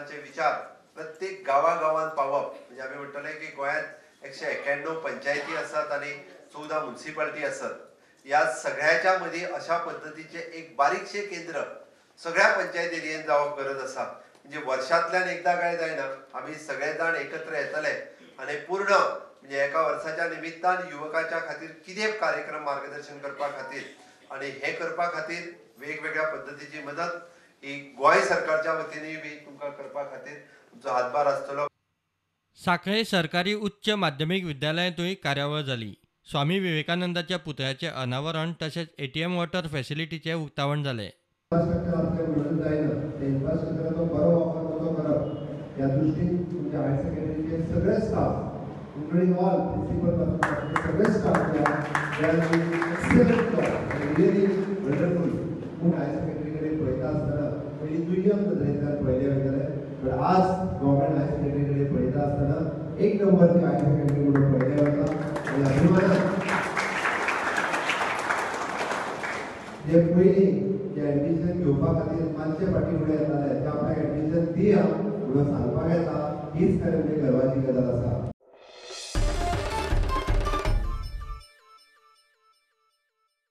विवेकानंदांचे विचार प्रत्येक गांवागांवांत पावप म्हणजे आमी म्हणटले की गोंयांत 191 पंचायती आसात आनी 14 म्युनिसिपालिटी आसात. ह्या सगळ्याच्या मदीं अशा पद्दतीचें एक बारीकशें केंद्र सगळ्या पंचायत एरियेन जावप गरज आसा. म्हणजे वर्षांतल्यान एकदां काय जायना आमी सगळे जाण एकत्र येतले आनी पूर्ण म्हणजे एका वर्साच्या निमित्तान युवकाच्या खातीर कितें कार्यक्रम मार्गदर्शन करपा खातीर आनी हे करपा खातीर वेगवेगळ्या पद्दतीची मदत ही गोंय सरकारच्या वतीनूय बी तुमकां करपा खातीर तुमचो हातभार आसतलो. सांखळे सरकारी उच्च माध्यमीक विद्यालयांतूय कार्यावळ जाली. स्वामी विवेकानंदाच्या पुतळ्याचें अनावरण तशेंच एटीएम वॉटर फॅसिलिटीचें उक्तावण जालें. इन्फ्रास्ट्रक्चर आसलें म्हणून जायना, त्या इन्फ्रास्ट्रक्चराचो बरो वापर कसो करप ह्या दृश्टीन तुमच्या हायर सेकंडरीचे सगळे स्टाफ इन्क्लुडींग ऑल प्रिन्सिपल पासून सगळे स्टाफ जे एक्सलंट जॉब, रियली वंडरफूल. पूण हायर सेकंडरी कडेन पळयता आसतना पयलीं दुय्यम नदरेंतल्यान पळयलें वयतालें, बट आज गव्हर्मेंट हायर सेकंडरी कडेन पळयता आसतना एक नंबरची हायर सेकंडरी म्हणून पळयलें वता आनी अभिमानान जे पयलीं जे एडमिशन घेवपा खातीर मातशे फाटीं फुडें येताले ते आपल्याक एडमिशन दिया म्हणून सांगपाक येता, हीच खरें म्हणजे गर्वाची गजाल आसा.